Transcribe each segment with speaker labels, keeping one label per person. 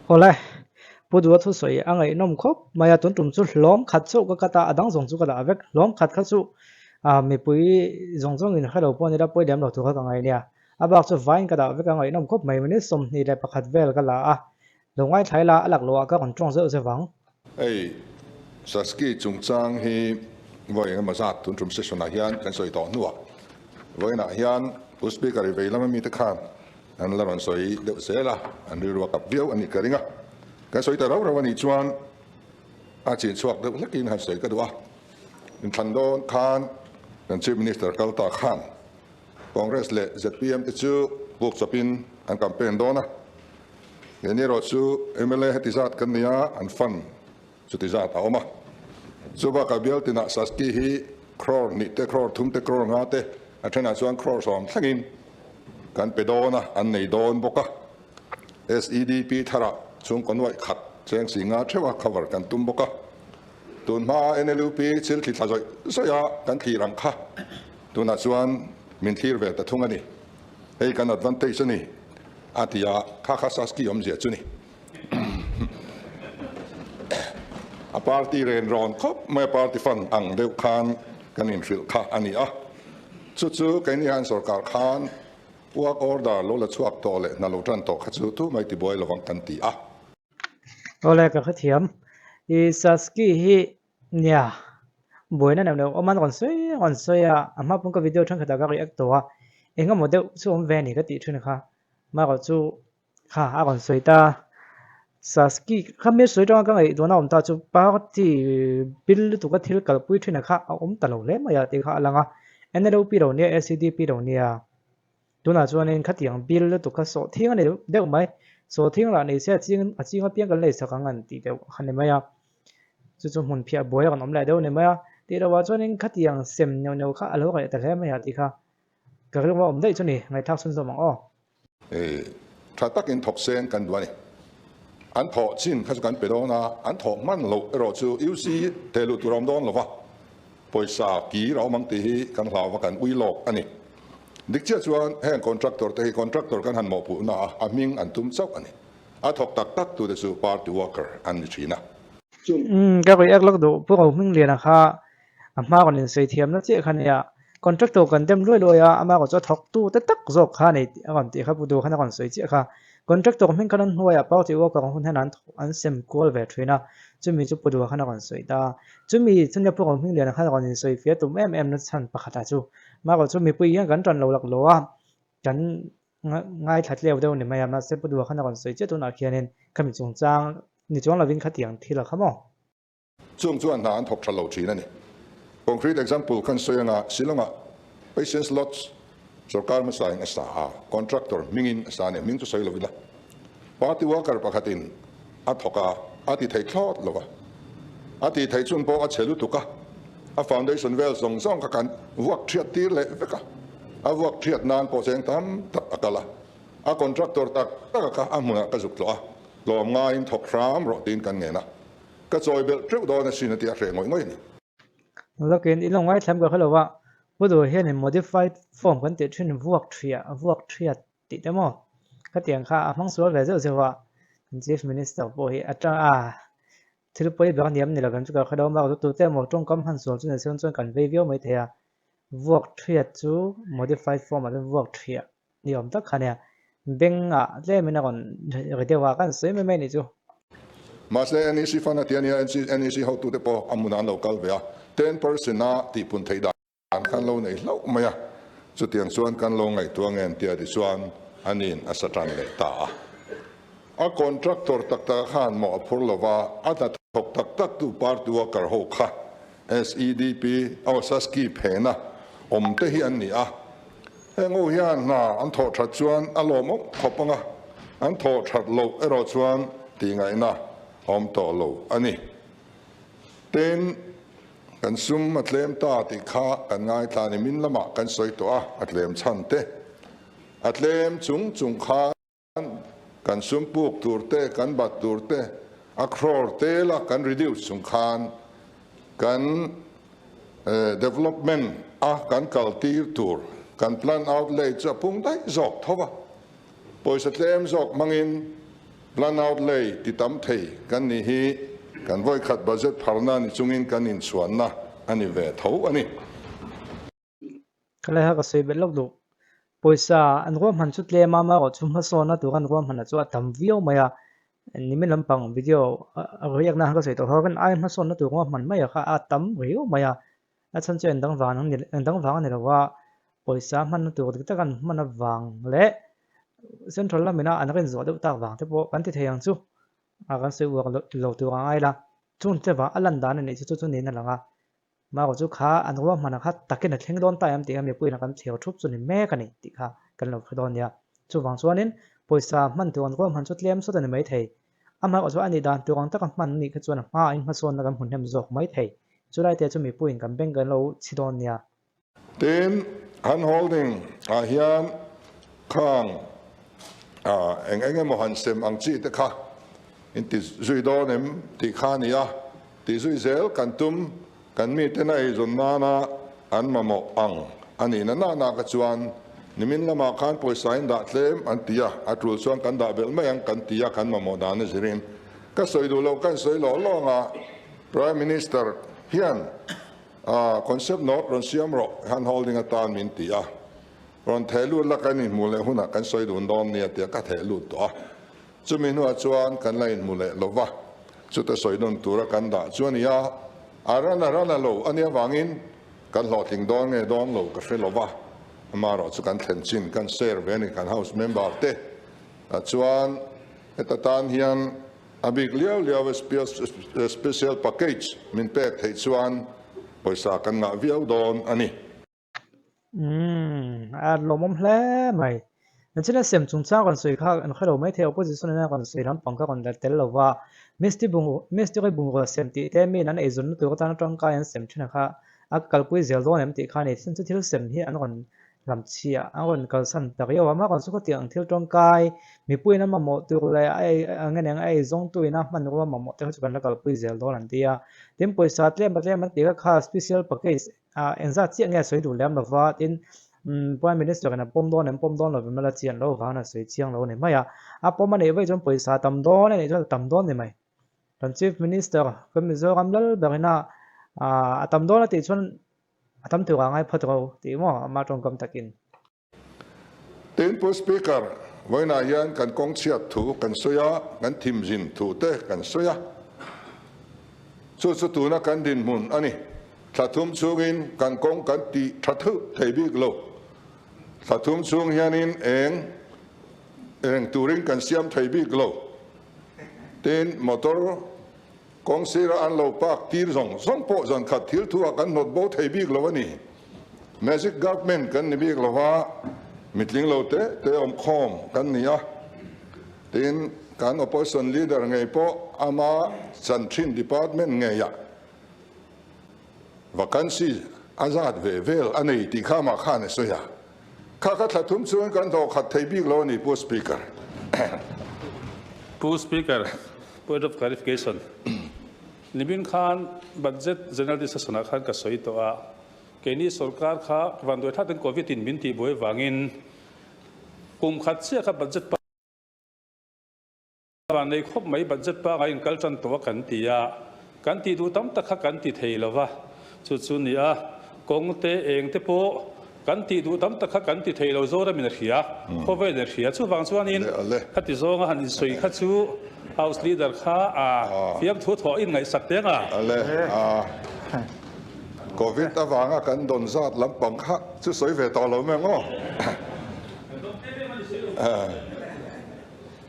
Speaker 1: Awle, Pu Dua thusawi a ngaihnawm khawp mai a, tun tum chu hlawm khat chauh ka cut a, a dang zawng chu ka dah vek. Hlawm khat kha chu mipui zawng zawngin hre lo pawh ni la pawi lem lo tur kha ka ngai nia. A bak chu vaiin ka dah vek a, ngaihnawm khawp mai. Minute 21 vel ka la a, lo ngaithlai la, a lak loh ah ka rawn tawng zeuh zeuh ang.
Speaker 2: Hei, Saski chungchang hi vawi engemaw zat tun tum session ah hian kan sawi tawh hnuah vawiinah hian Pu Speaker i vei lama mite khan An la rawn sawi deuh zel a, an rilru a kap viau a nih ka ring a. Kan sawi ta rau rau a nih chuan a chin chhuak deuh hlekin han sawi ka duh a. Inthlan dawn khan kan Chief Minister kal ta khan Congress leh zpm te chu buk chawpin an campaign dawn a. Keini erawh chu mla heti zat kan nei a, an fund chuti zat a awm a. Chu bakah bial tinah Saski hi crore hnih te, crore thum te, crore nga te, a thenah chuan crore sawm thlengin kan pe dawn a, an nei dawn bawk a. SEDP tharah chhungkaw nuaih khat cheng si nga theuha cover kan tum bawk a. Tun hmaa NLUP thil thli thla zawih zawih a kan thlir ang kha tunah chuan min thlir ve ta thung a ni. Hei kan advantage a ni a ti a, kha kha Saski awmzia chu ni. A party ren rawn khawp mai a, party fund ang deuh khan kan inhrilh kha a ni a. Chu chu keini hian sorkar khan work order lo la chhuak tawh leh hna lo tan tawh kha chu thu mai tibuai lovang kan ti a.
Speaker 1: Awle ka hrethiam. I Saski hi nia buaina neuh neuh awm a rawn sawi rawn sawi a, a hma pawn ka video thenkhatah ka react tawh a, eng emaw deuh chu awm ve a ni ka tih thin kha. Marawh chu Kha a rawn sawi ta. Saski kha mi sawi tanga ka ngaihtuahna awm ta chu party bill lutuka thil kalpui thin kha a awm ta lo hle mai a tih kha a lang a. NLUP lo nia, SEDP lo nia. Tunah chuanin khatiang bill lutuk kha sawh thing a ni deuh mai. Sawh thing lah nei se a ching a ching apiang kan lei sak ang an tih deuh kha ni mai a. Chu chu hmun phiah buai a rawn awm leh deuh a ni mai a. Tih lohah chuanin khatiang sem neuh neuh kha a lo reh ta hle mai a tih kha ka rilru a awm daih chu ni. Ngaihthlak chhunzawm ang aw.
Speaker 2: Tha takin thawk seng kan duh a ni. An thawh chin kha chu kan pe dawn a, an thawh hman loh erawh chu UC theh luh tur a awm dawn lo va, pawisa kir a awm ang tih hi kan hlau va, kan ui lawk a ni. Dik chiah chuan heng contractor te hi contractor kan han mawhpuhna a, a hming an tum chauh a ni. A thawk tak tak tute chu party worker an ni thin a.
Speaker 1: Umm ka react lawk duh Pu Rohmingliana kha A hma rawn insawi thiamna chiah kha nia, contractor kan dem luai luai a, ama erawh chu a thawktu te tak zawk kha a nei tih a rawn tih kha Pu Duh khan a rawn sawi chiah kha. Contractor hming khan an hnuaiah party worker hun hian an an sem kual ve thin a, chumi chu Pu Duh khan a rawn sawi ta. Chumi chu nia Pu Rohmingliana khan a rawn insawi fia tum em em na chhan pakhatah chu amaherawh chu mipui hian kan tan lo lak lo a, kan ngaithla tleu deuh ni mai a, mahse Pu Duh khan a rawn sawi chiah tunah khianin khami chungchang ni chuang lovin khatiang thil a kha maw?
Speaker 2: Chung chuan hna an thawk tha lo thin a ni. Concrete example khan sawi anga Shillong-ah Patience Lodge sorkar hmasain a sa a, contractor hmingin a sa a ni, hming chu sawi lovin a. Party worker pakhatin a thawk a, a ti thei thlawt lo va. A ti thei chhun pawh a chhe lutuk a, a foundation vel zawng zawng kha kan vuak thiat tir leh vek a, a vuak thiat nan pawh cheng tam tak a kal a, a contractor tak taka kha a hmunah ka zuk tlawh a, tlawm ngaiin thawk hram rawh tiin kan ngen a. Ka chawi belh teuh dawn asin a ti a hreh ngawih ngawih a ni.
Speaker 1: Lokin i lo ngaithlam ka hrelo a, Pu Duh hianin modified form kan tih thin vuak thiah, vuak thiat tih te maw? Khatiang kha a hmang sual ve zeuh zeuh a, kan Chief Minister pawh hi a tang a, thil pawi ber aniam ni lovem chu ka hrelo a, tu te emaw tawngkam hman sual chu ni se chuan kan vei viau mai thei a, vuak thiat chu modified form ah chuan vuak thiah ni awm tak kha nia, bengah tlemin a rawn ri deuh a, kan sawi mai mai nih chu.
Speaker 2: Mahse NEC fund a ti a nia, NEC hotute pawh a hmunah an lo kal ve a, 10% a tihpun theih dan khan lo nei hlauh mai a, chutiang chuan kan lo ngaihtuah nge an tia tichuan aniin a sa tan leh ta a. A contractor tak tak khan mawh a phur lova, a hnathawk tak tak tu party worker ho kha SEDP, aw Saski phena awm te hi an ni a. Heng ho hian hna an thawh that chuan a lawmawm khawp ang a, an thawh that loh erawh chuan tihngaihna a awm tawh lo a ni. Tin, kan sum a tlem ta tih kha kan ngaithla ni min lamah kan sawi tawh a, a tlem chhan te, a tlem chung chung khan kan sum puk tur te, kan bat tur te, a crore te la kan reduce chung khan kan development a kan kal tir tur, kan plan outlay chu a pung daih zawk tho va. Pawisa tlem zawk hmangin Plan outlay ti tam thei kan nih hi kan vawikhat budget pharna ni chungin kan inchhuanna a ni ve tho a ni.
Speaker 1: Ka laiha ka sawi belh lawk duh. Pawisa an ruahman chu tlem a, amaherawhchu hmasawnna tur an ruahman chu a tam viau mai a. Nimin lampang video riakna khan ka sawi tawh kha kan ai hmasawnna tur ruahman mai a kha a tam riau mai a. A chhan chu engdang vang an ni engdang vang a ni lo a, pawisa hmanna tur dik tak an hman avang leh central lamina an rinzawh deuh tak vang te pawh kan ti thei ang chu a kan sawi uar lo tur ang ai la. Chung te vang a lan dan a nih chu chu chu niin a lang a. Marawh chu kha an ruahman kha takin a thleng dawn ta em tih kha mipuiin a kan thlir thup chu ni mek a ni tih kha kan lo hre dawn nia. Chuvang chuanin pawisa hman tur an ruahman chu tlem sawt a ni maithei. Amaherawh chu a nih dan tur ang taka hman a nih kha chuan a hmaah in hmasawnna kan hmu hnem zawk maithei. Chulai te chu mipuiin kan bank kan lo chhi dawn nia.
Speaker 2: Tin, han holding ah hian khang eng eng emaw han sem ang chi te kha in ti zui dawn em tih kha a ni a, tih zui zel kan tum, kan miten a eizawn nana an mamawh ang a nih na nana kha chuan nimin lamah khan pawisa in dah tlem an ti a, a tul chuan kan dah belh mai ang kan ti a, kan mamawh dan a zirin ka sawi duh loh ka insawi lawh lawng a, Prime Minister hian A concept note rawn siam rawh, hand holding atan min ti a. Rawn theh lut la kan inhmuh leh hunah kan sawi dun dawn nia tia ka theh lut tawh a. Chumi hnuah chuan kan la inhmu leh lo va, chuta sawi dun tura kan dah chu a ni a. A ran a ran a lo a nih avangin kan hlawhtling dawn nge dawn lo ka hre lo va, amaherawh chu kan thlen chin kan share ve a ni kan house member te chuan heta tan hian A bik liau liau a special package min pek theih chuan pawisa kan ngah viau dawn a ni.
Speaker 1: Umm, a lawmawm hle mai. Nachina sem chungchang rawn sawi kha an hre lo mai thei, opposition in a rawn sawi lampang kha rawn la tel lo va, Mistiri bungrua mistiri bungrua sem tih te miin an eizawnna tur atan atangkai an sem thin a kha a kalpui zel dawn em tih kha a ni. Thil chu thil sem hi an rawn Lam chhia a rawn kalsan ta riau a, mah rawn chu khawtiang ang thil tawngkai mipuiin a mamawh tur leh a ei ang eng a ei zawngtu ina hmanrua mamawh te kha chu kan la kalpui zel dawn an ti a. Tin pawisa tlem a tlem an tih kha kha special package ah engzat chiah nge a sawi duh lem lova tin Prime Minister in a pawm dawn em pawm dawn lovin a la chian lo vang a sawi chiang lo a ni mai a. A pawm a neih vaih chuan pawisa a tam dawn a nih chuan a tam dawn a ni mai. Kan Chief Minister kan Mizoram lal berina a tam dawn a tih chuan A tam tur a ngai phawt ro tih maw ama tawngkam takin.
Speaker 2: Tin Pu Speaker, vawiinah hian kan kawng chhiat thu kan sawi a, kan thimzin thu te kan sawi a. Chu chu tuna kan dinhmun a ni. Thla thum chhungin kan kawng kan tih tha theuh thei bik lo. Thla thum chhung hianin eng eng turin kan siam thei bik lo. Tin motor Kawng sira an lo park tir zawng zawng pawh zan khat thil thu ah kan hnawt bo thei bik lo a ni. Magic government kan ni bik lo va, mitling lo te te awm khawm kan ni a. Tin, kan opposition leader ngei pawh ama chan thin department ngeiah vacancy a zat ve vel a nei tih kha amah khan a sawi a. Kha kha thla thum chuan kan hlawh khat thei bik lo a ni, Pu Speaker.
Speaker 3: Pu Speaker, point of clarification. Nimin khan Budget General Discussion ah khan ka sawi tawh a, keini sorkar kha vanduai thlatin Covid in min tihbuai vangin kum khat chiah kha budget Van nei khawp mai budget pangai in kal tan tawh a kan ti a, kan tih duh tam tak kha kan ti thei lo va, chu chu ni a, kawng te eng te pawh kan tih duh tam tak kha kan ti thei lo Zoram in a hria, khawvel in a hria, chuvang chuanin khati zawnga han insawi kha chu House Leader kha a fiamthu thawh in ngaihsak teng a.
Speaker 2: Ale a, Covid avanga kan dawn zat lampang kha chu sawi ve tawh lo mai ang aw.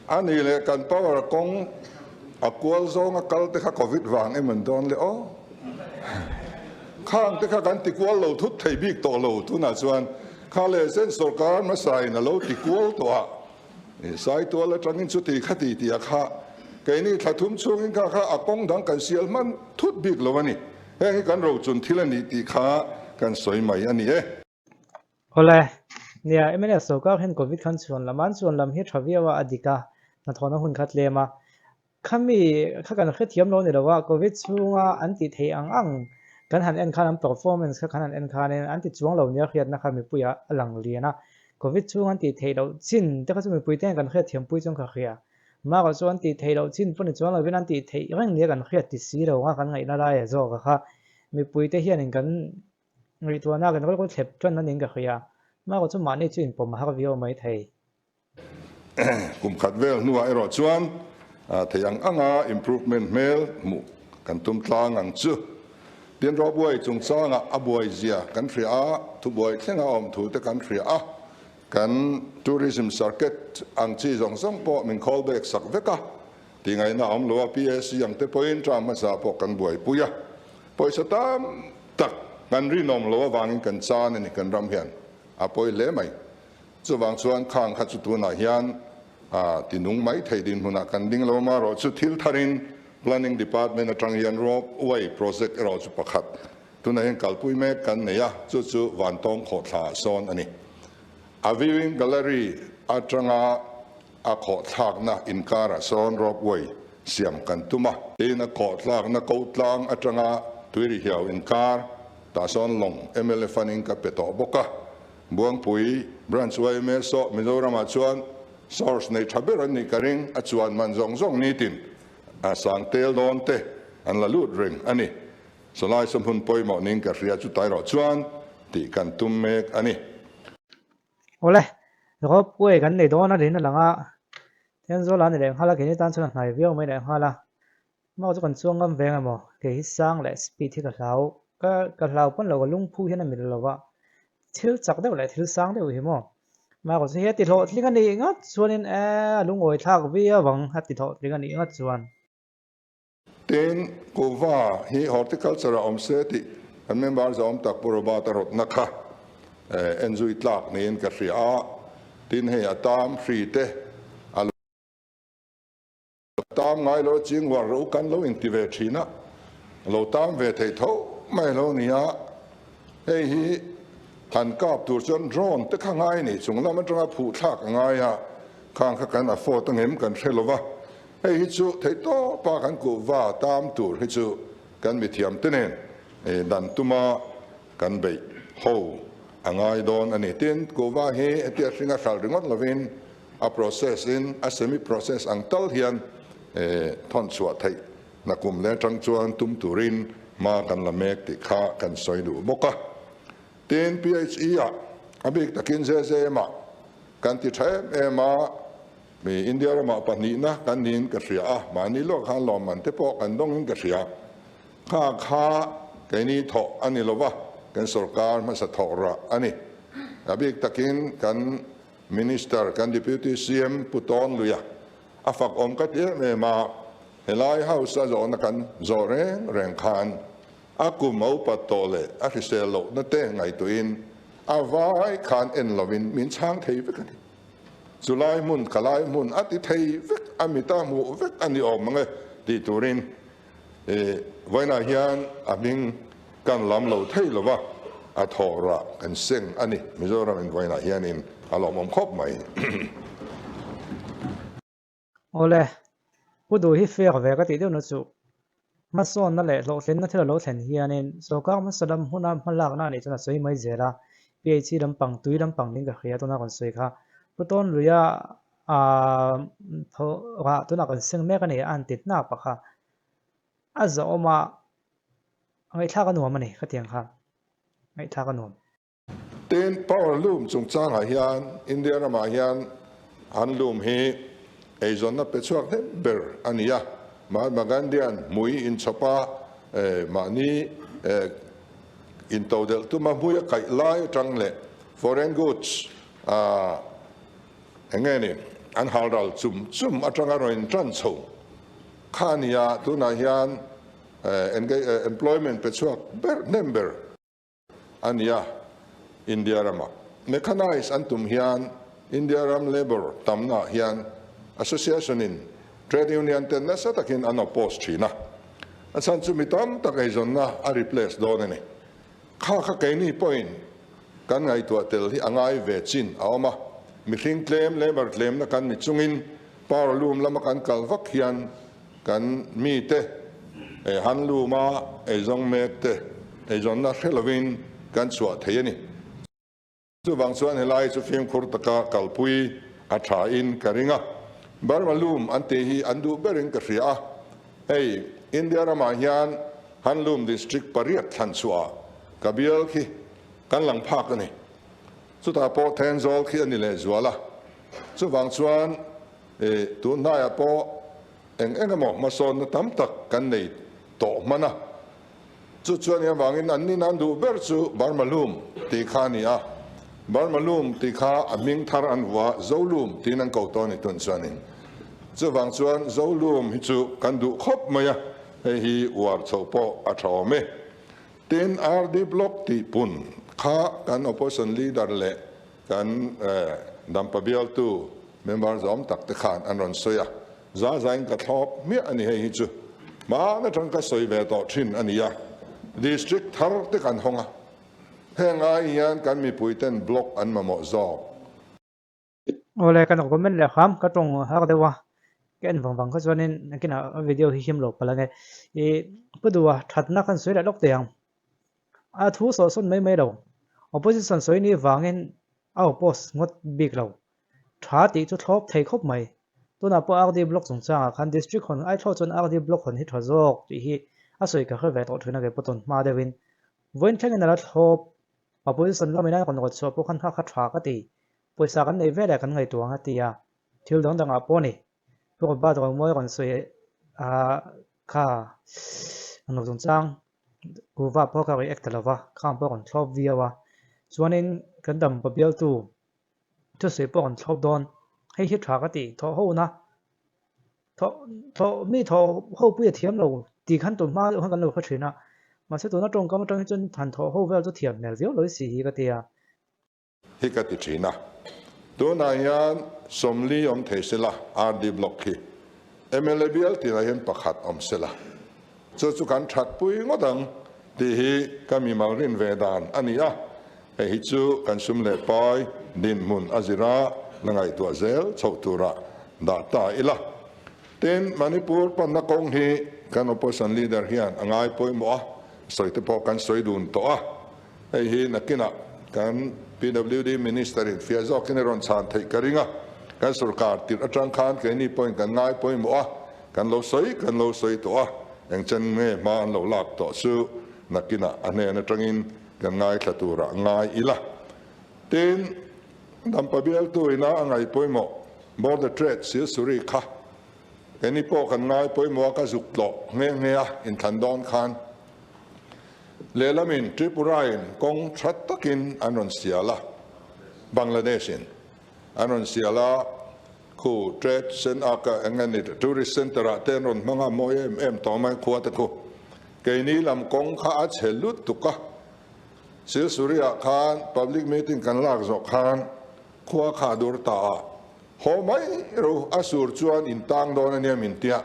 Speaker 2: A nih leh kan power kawng a kual zawnga kal te kha covid vang em an dawn le aw. Khang te kha kan ti kual lo thut thei bik tawh lo tunah chuan kha leh zen sorkar hmasa in a lo ti kual tawh a. Saitual atangin chuti kha ti tih a kha keini thla thum chhungin kha kha a kawng dang kan sial hman thut bik lo a ni. Heng hi kan rochun thil a nih tih kha kan sawi mai a ni e.
Speaker 1: Awle, nia, mnf sorkar hian Covid khan chhuan lam a, an chhuan lam hi tha viau a, a dik a, hnathawhna hun kha tlem a. Khami kha kan hrethiam lo ni lo a, Covid chhunga an tih theih ang ang kan han en khan an performance kha kan han en khanin an ti chuang lo nia hriatna kha mipuiah a lang lian a. Covid chhung an tih theih loh chin te kha chu mipui te hian kan hriatthiam pui chuan ka hria. Marawh chu an tih theih loh chin pawh ni chuang lovin an tih theih reng nia kan hriat ti si lo a kan ngaihna laia zawk a kha mipuite hianin kan ngaihtuahna kan rilru thlep tan a niin ka hria. Marawh chu mahni chu inpawm a har viau mai thei.
Speaker 2: Kum khat vel hnuah erawh chuan thei ang anga improvement hmel hmuh kan tum tlang ang chu. Tin rawbuai chungchangah a buai zia kan hria a, thubuai thlenga awm thu te kan hria a, kan tourism circuit ang chi zawng zawng pawh min call back sak vek a, tingaihna a awm lo a, PAC ang te pawhin term hmasa pawh kan buaipui a, pawisa tam tak kan rinawm lo avangin kan chan a ni kan ram hian a pawi hle mai. Chuvang chuan khang kha chu tunah hian ti nung mai thei dinhmunah kan ding lo amaherawh chu thil tharin Planning Department atang hian Rope Way project erawh chu pakhat tunah hian kalpui mek kan nei a, chu chu Vantawng khawhthla ah sawn a ni. A viewing gallery atanga a khawhthlakna inkarah sawn rope way siam kan tum a. Tin, a khawhthlakna ko tlang atanga Tuirihiau inkar tah sawn lawng mla funding ka pe tawh bawk a. Buangpui Branch yma saw Mizoramah chuan source nei tha ber an nih ka ring, a chuan man zawng zawng nitin a sang tel dawn te an la lut reng a ni. Sawlai saw hmun pawimawh ning ka hria chu tai rawh chuan tih kan tum mek a ni.
Speaker 1: Awle, ropeway kan nei dawn a rin a lang a, Thenzawl a ni leh nghal a, keini tan chuan a hnai viau mai leh nghal a. Mah chu kan chuang ngam veng emaw? Kei hi sang leh speed hi ka hlau, ka ka hlau pawn lo, ka lungphu hian a mil lo va. Thil chak deuh leh thil sang deuh hi maw? Mah chu he ti hlawhtling a nih ngat chuanin e a lungawi thlak viau ang a ti hlawhtling a nih ngat chuan.
Speaker 2: Tin, kuhva hi horticulture ah awm se tih kan member zawm tak Pu Robert a rawtna kha enzui tlak niin ka hria a. Tin, hei a tam hri te a lo. Tam ngai lo ching uar ro kan lo inti ve thin a, lo tam ve thei tho mai lo nia. Hei hi han kap tur chuan drone te kha ngai ni chung lam atanga phuh thlak a ngai a, khang kha kan afford angem kan hre lo va. Hei hi chu theihtawpa kan kuhva tam tur hi chu kan mithiam te nen dan tuma kan beih ho a ngai dawn a ni. Tin, kuhva hi hetia hringa hralh ringawt lovin A process in a semi process ang tal hian thawn chhuah theih na kum leh atang chuan tum turin hma kan la mek tih kha kan sawi duh bawk a. Tin, PHE ah a bik takin JJM ah kan ti tha em em a, mi India ramah pahnihna kan niin ka hria a, mahni lawk khan lawmman te pawh kan dawngin ka hria. Kha kha keini thawh a ni lova, kan sorkar hmasa thawk rah a ni. A bik takin kan Minister kan Deputy CM Pu Tawn Luia a fak awm ka ti em em a, helai House a zawhna kan zawh reng reng khan a kum a upat tawh leh a hrisel lohna te ngaihtuahin a vai khan en lovin min chhang thei vek a ni. Chu lai hmun ka lai hmun a ti thei vek a mita hmuh vek a ni awm ang e tih turin Vawiinah hian a hming kan lam lo thei lo va, a thawh rah kan seng a ni. Mizoram in vawiinah hianin a lawmawm khawp mai.
Speaker 1: Awle, Pu Duh hi fair ve ka tih deuh na chu. Hmasawnna leh hlawhtlinna thil a lo thlen hianin sorkar hmasa lam huna hmalakna a nih chuan a sawi mai zel a, PHE lampang, tui lampang ding ka hria tuna rawn sawi kha. Pu Tawnluia Aaa thaw rah tunah kan seng mek a ni a han ti hnap a kha. A zawhawm a, ngaihthlak a nuam a ni khatiang kha, ngaihthlak a nuam.
Speaker 2: Tin, power loom chungchangah hian India ramah hian an loom hi eizawnna pe chhuak hnem ber a ni a. Mahatma Gandhi-a'n hmui inchhawpa mahni intodelh tuma hmui a kaih lai atang leh foreign goods Eng nge ni, an hal ral chum chum atanga rawn in tan chho kha a ni a, tunah hian employment pe chhuak ber hnem ber a ni a, India ramah mechanise an tum hian India ram labour tamna ah hian association in trade union ten nasa takin an oppose thin a, a chhan chu mi tam tak eizawnna a replace dawn a ni. Kha kha keini pawhin kan ngaihtuah tel hi a ngai ve chin a awm a, mihring tlem labour tlemna kan ni chungin power loom lama kan kal vak hian kan mite handloom a eizawng mek te eizawnna hre lovin kan chhuah thei a ni. Chuvang chuan helai chu fimkhur taka kalpui a tha in ka ring a. Burma loom an tih hi an duh berin ka hria a, hei India ramah hian Handloom District pariat thlan chhuah ka bial khi kan lang phak a ni. Chutah pawh Thenzawl khi a ni lehzual a, chuvang chuan tun hnaiah pawh eng eng emaw hmasawnna tam tak kan nei tawh hman a. Chu chuan eng avangin an nin an duh ber chu Burma Loom tih kha a ni a, Burma Loom tih kha a hming thar an vuah a, Zo Loom tiin an ko tawh a ni tun chuanin. Chuvang chuan Zo Loom hi chu kan duh khawp mai a, hei hi uar chhoh pawh a tha awm e. Tin, RD Block tih pun kha kan Opposition Leader leh kan Dampa bialtu member zawm tak te khan an rawn sawi a, za zain ka thlawp hmiah a ni hei hi chu hmaan atang ka sawi ve tawh thin a ni a, District thar te kan hawng a, heng ai hian kan mipui ten block an mamawh zawk.
Speaker 1: Awle kan comment leh hram ka tawng har deuh a, ka en vang vang kha chuanin nakinah a video hi him lo palh ange ih pu duha thatna khan sawi leh lawk teh ang. A thu sawhsawn mai mai lo. Opposition sawi ni vangin a oppose ngawt bik lo. Tha tih chu thlawp thei khawp mai. Tunah pawh RD Block chungchangah khan District hawn ai thlawh chuan RD Block hawn hi tha zawk tih hi a sawi ka hre ve tawh thin a kei pawh tawn hma deuhin. Vawiin thlengin a la thlawp. Opposition lamin a rawn rawt chhuah pawh khan kha kha tha ka ti. Pawisa kan neih veleh kan ngaihtuah ang a ti a. Thil dang dangah pawh a ni. Pu Robert Romawi rawn sawi a kha an lo chungchang Kuhva pawh ka react ta lova, khang pawh rawn thlawp viau a. Chuanin kan dampa bialtu thusawi pawh rawn thlawp dawn. Hei hi tha ka ti, thawh ho na, thawh thawh mi thawh ho pui a thiam lo tih khan tun hma deuh khan kan lo hre thin a. Mahse tuna tawngkam atang hi chuan han thawh ho vel chu thiam hmel viau lo si hi ka ti a.
Speaker 2: Hi ka ti thin a. Tunah hian Sawmli awm thei sela, RD Block hi mla bial tinah hian pakhat awm sela, chu chu kan that pui ngawt ang tih hi ka mimal rin ve dan a ni a. Hei hi chu kan sum leh pai dinhmun a zira la ngaihtuah zel chhoh turah dah ta ila. Tin, Manipur panna kawng hi kan opposition leader hian a ngai pawimawh a, sawi te pawh kan sawi dun tawh a. Hei hi nakinah kan PWD Minister in fiah zawkin a rawn chhan theih ka ring a, kan sorkar tirh atang khan keini pawhin kan ngai pawimawh a, kan lo sawi kan lo sawi tawh a, engchen nge hma an lo lak tawh chu nakinah a hnen atangin kan ngaithla turah ngai ila. Tin, Dampa bialtu ina a ngai pawimawh Border Trade Silsuri kha keini pawh kan ngai pawimawh a, ka zuk tlawh nghe nghe a inthlan dawn khan. Lehlamin Tripura-in kawng tha takin an rawn sial a, Bangladesh-in an rawn sial a, khu Trade Center eng nge ni Tourist Center-ah te an rawn hmang a, mawi em em tawh mai khua te khu. Keini lam kawng kha a chhe lutuk a, Silsuri-ah khan public meeting kan lak zawh khan khua kha a dur ta a, haw mai ru a sur chuan in tang dawn a nia min tia,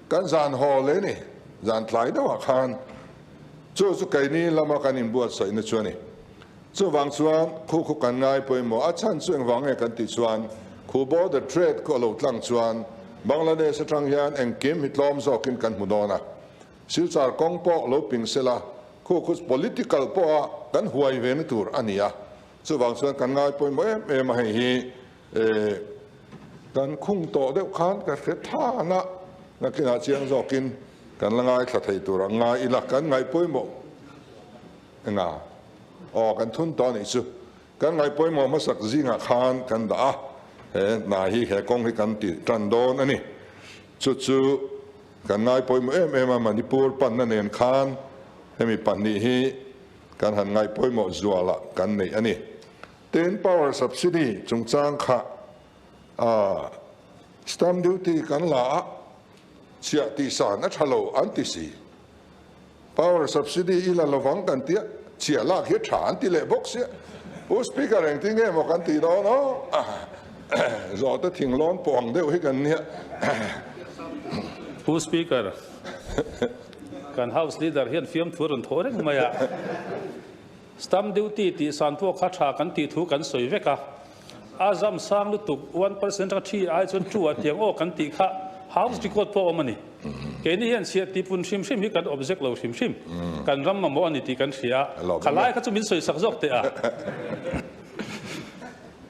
Speaker 2: kan zan haw le ni, zan tlai deuhah khan chu chu keini lama kan inbuatsaihna chu a ni. Chuvang chuan khu khu kan ngai pawimawh a chhan chu engvang nge kan tih chuan khu border trade khu a lo tlang chuan Bangladesh atang hian engkim hi tlawm zawkin kan hmu dawn a, Silchar kawng pawh lo ping sela khu khu political pawha kan huai ve na tur a ni a. Chuvang chuan kan ngai pawimawh em em a, hei hi kan khung tawh deuh khan ka hre than a, nakinah chiang zawkin kan la ngaithla thei tur ang ngai ila, kan ngaih pawimawh enga aw kan thun tawh a nih chu, kan ngaih pawimawh hmasak zingah khan kan dah a, he hna hi he kawng hi kan ti tan dawn a ni, chu chu kan ngai pawimawh em em a, Manipur panna nen khan hemi pahnih hi Kan han ngaih pawimawh zualah kan neih a ni. Tin, power subsidy chungchang kha stamp duty kan la a, chhiah tih san a tha lo an ti si. Power subsidy i la lovang kan tia, chhiah lak hi a tha an ti leh bawk sia. Pu Speaker engtin nge maw kan tih dawn aw? Zawhte thinglawn pawh ang deuh hi kan nia.
Speaker 3: Pu Speaker. Kan House Leader hian fiamthu a rawn thaw reng mai a, Stamp duty tih san pawh kha tha kan tih thu kan sawi vek a, a zam sang lutuk 1% atanga thi ai chuan two ah tiang aw kan tih kha House record pawh a awm a ni. Keini hian chhiah tipun hrim hrim hi kan object lo hrim hrim, kan ram mamawh a ni tih kan hria a, kha lai kha chu min sawi sak zawk teh a.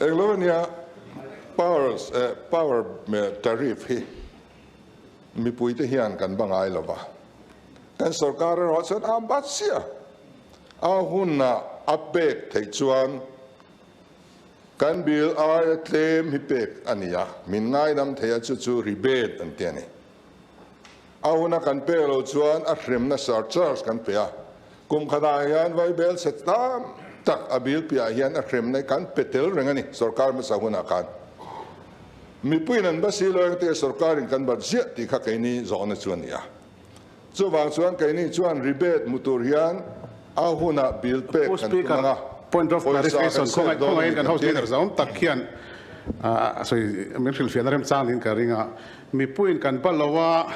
Speaker 2: Englo ania. Power power tariff hi mipuite hian kan ba ngai lova, kan sorkar erawh chuan a bat sia a hunah a pek theih chuan kan bill aia tlem hi pek a ni a, min ngaidam thei a chu chu rebate an ti a ni. A huna kan pek lo chuan a hremna surcharge kan pe a, kum khatah hian vaibel chhe tam tak a bill piahah hian a hremna hi kan pe tel reng a ni, sorkar hmasa hunah khan. Mipuiin an basi lo eng te sorkarin kan bat ziah tih kha keini zawhna chu a ni a. Chuvang chuan keini chuan rebate hmu tur hian a hunah bill pek
Speaker 4: Pu
Speaker 2: kan tum
Speaker 4: Speaker,
Speaker 2: ang a,
Speaker 4: point of
Speaker 2: pawisa kan
Speaker 4: clarification,
Speaker 2: save
Speaker 4: khawngaih
Speaker 2: dawn a
Speaker 4: khawngaihin
Speaker 2: ni
Speaker 4: kan
Speaker 2: kan
Speaker 4: House
Speaker 2: ti a ni.
Speaker 4: Leader zawm tak hian sawi min hrilhfiahna remchang niin ka ring a. Mipuiin kan ba lo a,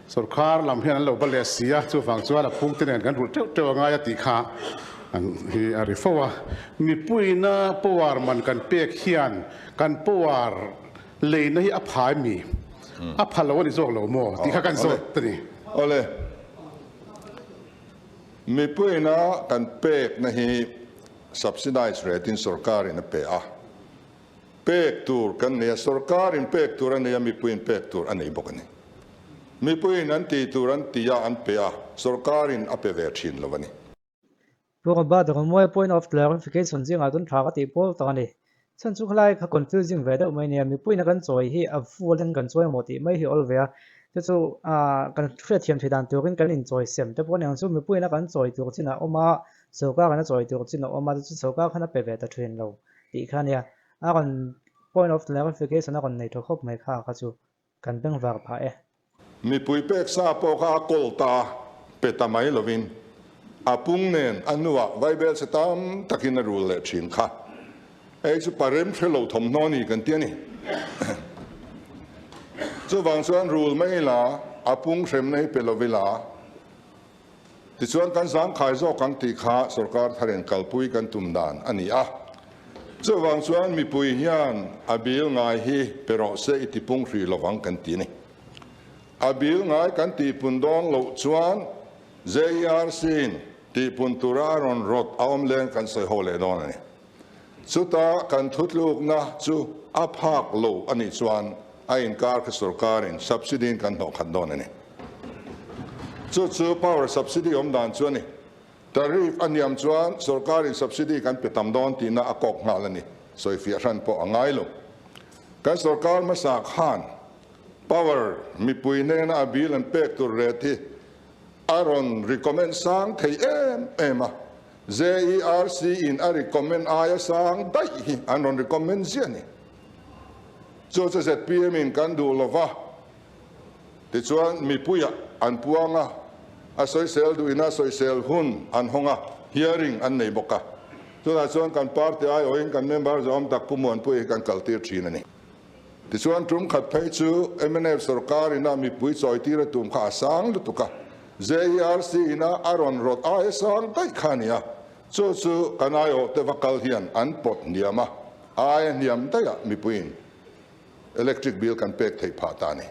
Speaker 4: sorkar lam hian an lo ba leh si a, chuvang chuan a phungte nen kan rulh teuh teuh a ngai a tih kha an hi a ri fo a. Mipuiina power man kan pek hian kan power leina hi a phai mi? A pha lo a ni zawk lo maw tih kha kan zawt a ni.
Speaker 2: Awle, mipuiina kan pekna hi subsidize rate in sorkarin a pe a. Pek tur kan nei a, sorkarin pek tur a nei a, mipuiin pek tur a nei bawk a ni. Mipuiin an tih tur an ti a, an pe a, sorkarin a pe ve thin lo a ni.
Speaker 1: Pu Robert Romoe point of clarification zingah chuan tha ka tih pawl tak a ni. Chhan chu khalai kha confusing ve deuh mai nia, mipuiin a kan chawi hi a full in kan chawi emaw tih mai hi awl ve a, chu chu kan hriatthiam thei dan turin kan inchawi sem te pawh a ni ang chu, mipuiin a kan chawi tur chin a awm a, sorkar in a chawi tur chin a awm a, chu chu sorkar khan a pe ve ta thin lo. Tih kha nia, a rawn point of clarification a rawn nei tha khawp mai kha kha chu kan beng var phah e.
Speaker 2: Mipui pek sa pawh kha a kawl ta pe ta mai lovin a pung nen a hnuah vaibel chhe tam takin a rul leh thin kha. Hei chu parem hre lo thawmhnaw a ni kan ti a ni. Chuvang chuan rul mai ila a pung hremna hi pe lovila. Tichuan kan zangkhai zawk ang tih kha sorkar tharin kalpui kan tum dan a ni a. Chuvang chuan mipui hian a bil ngai hi pe rawh se i tipung hrih lovang kan ti a ni. A bil ngai kan tihpun dawn loh chuan JERC-in tihpun tura a rawn rawt a awm leng kan sawi ho leh dawn a ni. Chuta kan thutlukna chu a phak lo a nih chuan a inkar kha sorkarin subsidy-in kan hnawh khat dawn a ni. Chu chu power subsidy awm dan chu a ni. Tariff a hniam chuan sorkarin subsidy kan pe tam dawn tihna a kawk nghal a ni. Sawifiah hran pawh a ngai lo. Kan sorkar hmasa khan power mipui hnena a bill an pek tur rate hi a rawn recommend sang thei em em a. JERC in a recommend aia sang daih hi an rawn recommend ziah a ni. Chu chu zpm in kan duh lova, tichuan mipuiah an puang a, a sawisel duhina sawisel hun an hawng a, hearing an nei bawk a. Tunah chuan kan party aiawhin kan member zawm tak Pu Muanpuia hi kan kaltir thin a ni. Tichuan tum khat phei chu mnf sorkar ina mipui chawitir a tum kha a sang lutuk a, JERC ina a rawn rawt aia sang daih kha a ni a, chu chu kan aiawh te va kal hian an pawt hniam a, aia hniam daihah mipuiin electric bill kan pek theih phah ta a ni.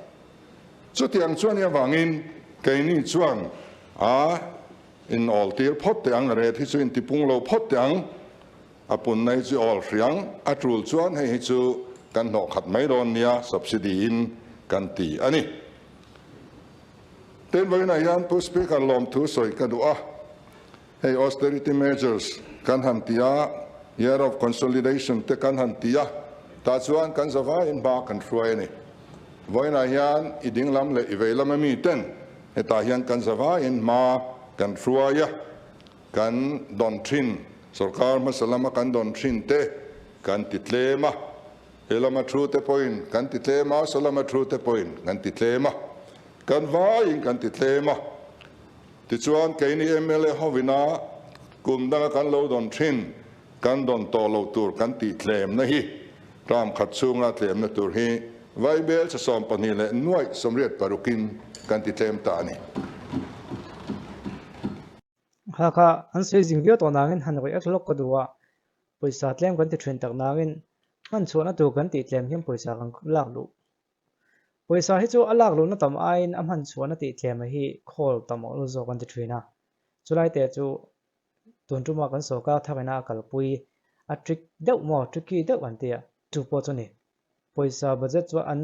Speaker 2: Chutiang chuan i avangin keini chuan a inawltir phawt teh ang, ret hi chu intipung lo phawt teh ang. A punna hi chu awl hriang a tul chuan hei hi chu kan hnawh khat mai dawn nia subsidy in kan ti a ni. Tin vawiinah hian Pu Speaker lawmthu sawi ka duh a, hei austerity measures kan han ti a, year of consolidation te kan han ti a, tah chuan kan zavaiin hma kan hruai a ni. Vawiinah hian i dinglam leh i veilam ami ten hetah hian kan zavaiin hma kan hruai a. Kan dawn thin, sorkar hmasa lama kan dawn thin te kan ti tlem a, he lama thu te pawhin kan ti tlem a, saw lama thu te pawhin kan ti tlem a, kan vaiin kan ti tlem a. Tichuan keini mla hovina kum danga kan lo dawn thin, kan dawn tawh loh tur kan tih tlemna hi term khat chhunga tlemna tur hi Vaibel cha 25 leh nuaih 86 in kan ti tlem ta a ni.
Speaker 1: Kha kha an sawi zing viau tawh nangin han react lawk ka duh a, pawisa tlem kan ti thin tak nangin hman chhuahna tur kan tih tlem hian pawisa kan lak luh. Pawisa hi chu a lak luhna tam aiin a hman chhuahna tih tlema hi khawl tam awlh zawk an ti thin a, chulai te chu tun tuma kan sorkar tharina a kalpui a trick deuh maw tricky deuh an ti a, chu pawh chu ni. Pawisa budget chu an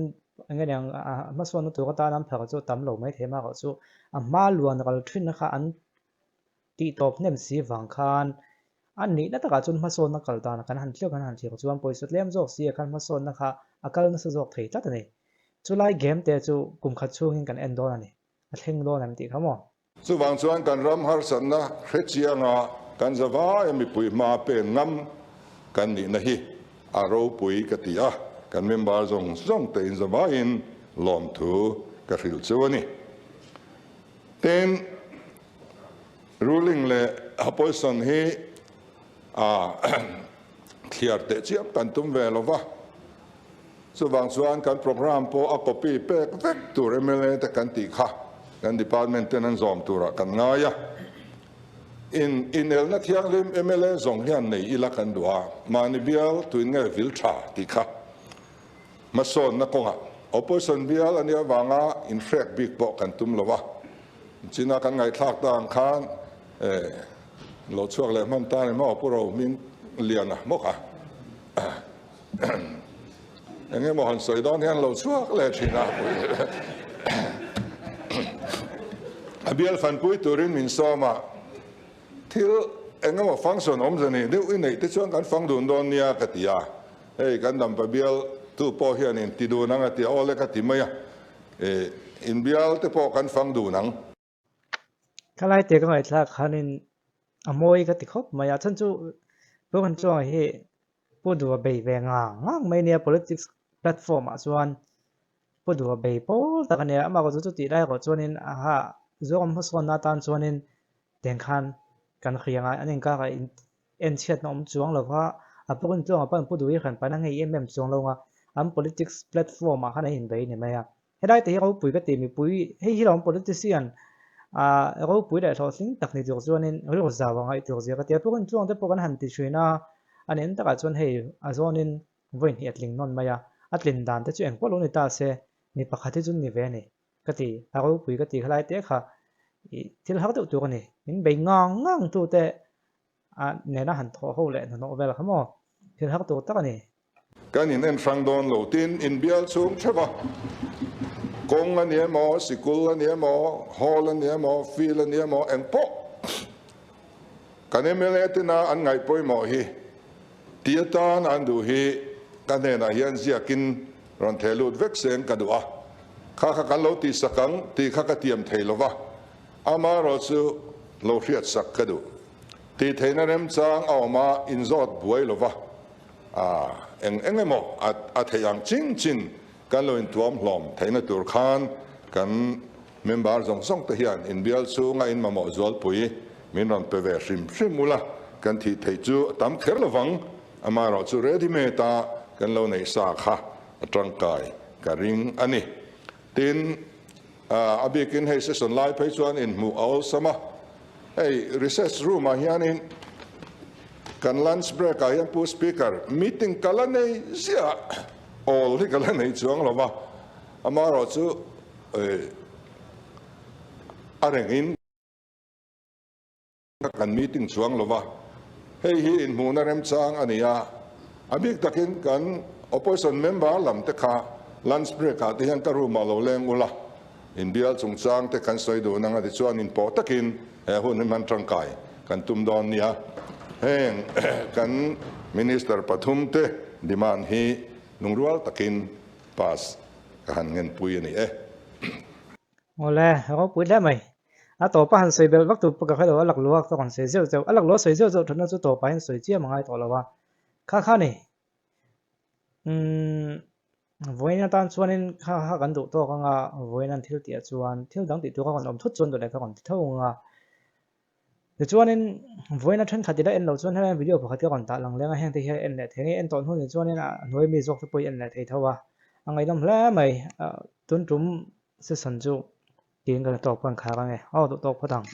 Speaker 1: eng nge niang a hmasawnna tur atan an phar chu a tam lo mai thei amaherawh chu a hma luan ral thin kha an tih tawp hnem si vang khan a nihna takah chuan hmasawnna kal dan kan han thlir kan han thlir chuan pawisa tlem zawk si ah khan hmasawnna kha a kal nasa zawk thei tlat a ni. Chulai game te chu kum khat chhungin kan en dawn a ni. A thleng dawn em tih kha maw?
Speaker 2: Chuvang chuan kan ram harsatna hre chianga kan zavaia mipui hma pen ngam kan nihna hi a ropui ka ti a, kan member zawng zawng te in zavaiin lawmthu ka hrilh chu a ni. Tin, ruling leh opposition hi a thliar teh chiam kan tum ve lo va, Chuvang chuan kan programme pawh a copy pek vek tur mla te kan tih kha kan department ten an zawm turah kan ngai a. In inelna thianghlim mla zawng hian nei ila kan duh a, mahni bial tuin nge vil tha tih kha hmasawnna kawngah opposition bial a nih avanga inhrek bik pawh kan tum lo a. China kan ngaihthlak ta ang khan lo chhuak leh hman ta ni maw Pu Rohming Liana bawk a. Eng emaw han sawi dawn hian lo chhuak leh thin a. A bial fanpui turin min sawm a, thil eng emaw function awmze nei deuh i neih te chuan kan fang dun dawn nia ka ti a. Hei kan dampa bial tu pawh hian in ti dun ang a ti a, awle ka ti mai a, in bial te pawh kan fang dun ang.
Speaker 1: Thalai te ka ngaihthlak khanin a mawi ka ti khawp mai a, chhan chu Pu Khanchuanga hi Pu Duha bei ve ngang ngang mai nia politics platform ah chuan Pu Duha bei pawl tak a nia, amah erawh chu chutih lai erawh chuanin aha Zoram hmasawnna atan chuanin teng khan kan hria ngai an inkarah enchhiatna awm chuang lo va, a Pu Khanchuanga pawn Pu Duha hi hran paina ngei em em chuang lo nga an politics platform ah khan an inbei ni mai a. Helai te hi ropui ka ti mipui hei hi lawm politician ah ropui leh hlawhtling tak ni tur chuanin rilru zau a ngaih tur zia ka ti a pukin chuang te pawh kan han ti thin a a nen takah chuan hei a zawnin vawi hnih a tling nawn mai a a tlin dan te chu engpawh lo ni ta se mi pakhat hi chu ni ve a ni ka ti a ropui ka ti khalai te kha ih thil har deuh tur a ni min bei ngang ngang tu te a nena han thawh ho leh hnahnawh vel kha maw thil har tur tak a ni.
Speaker 2: Kan in en hrang dawn lo tin inbial chhung theuh a, kawng a ni emaw, sikul a ni emaw, hall a ni emaw, field a ni emaw, eng pawh kan mla tena an ngaih pawimawh hi ti atan an duh hi ka hnenah hian ziakin rawn theh lut vek seng ka duh a, kha kha kan lo tihsak ang tih kha ka tiam thei lo va, amaherawh chu lo hriatsak ka duh. Tih theihna remchang a awm a, inzawt buai lo va. A eng eng emaw a theih ang chin chin kan lo intuam hlawm theihna tur khan kan member zawng zawng te hian inbial chhunga in mamawh zualpui min rawn pe ve hrim hrim ula, kan thih theih chu a tam kher lovang, amaherawh chu ready made a kan lo neih sa kha a tangkai ka ring a ni. Tin, a bikin hei session lai phei chuan inhmuh a awlsam a, hei recess room ah hianin kan lunch break ah hian Pu Speaker meeting ka la nei ziah awl hi ka la nei chuang lo va, amaherawh chu a rengin Kan meeting chuang lo va, hei hi inhmuhna remchang a ni a, a bik takin kan opposition member lam te kha lunch break ah te hian ka room ah lo leng ula, inbial chungchang te kan sawi duh nang a ti chuan inpawh takin he hun hi hman tangkai kan tum dawn nia. Heng kan minister pathum te demand hi lungrual takin pass ka han ngenpui a ni e.
Speaker 1: Awle, ropui hle mai. A tawpa han sawi belh vak tur pawh ka hre lo, a laklua ka rawn sawi zeuh zeuh. A laklua sawi zeuh zeuh thatna chu tawpah hian sawi chiam a ngai tawh lo a. Kha kha ni. Umm, vawiin atan chuanin kha kha kan duh tawk anga vawiin an thil tihah chuan thil dang tih tur a rawn awm thut chuan duh leh ka rawn ti tho ang a. Tichuanin vawiin a thenkhat ila en loh chuan helai video pakhat ka rawn tah lang leng a, hengte hian en leh thei nge en tawh hnu ni chuanin a hnuai mi zawk te pawh hi en leh thei tho a, a ngaihnawm hle mai. Tun tum session chu tiin ka la tawk pawh an khar ange, aw duh tawk phawt ang.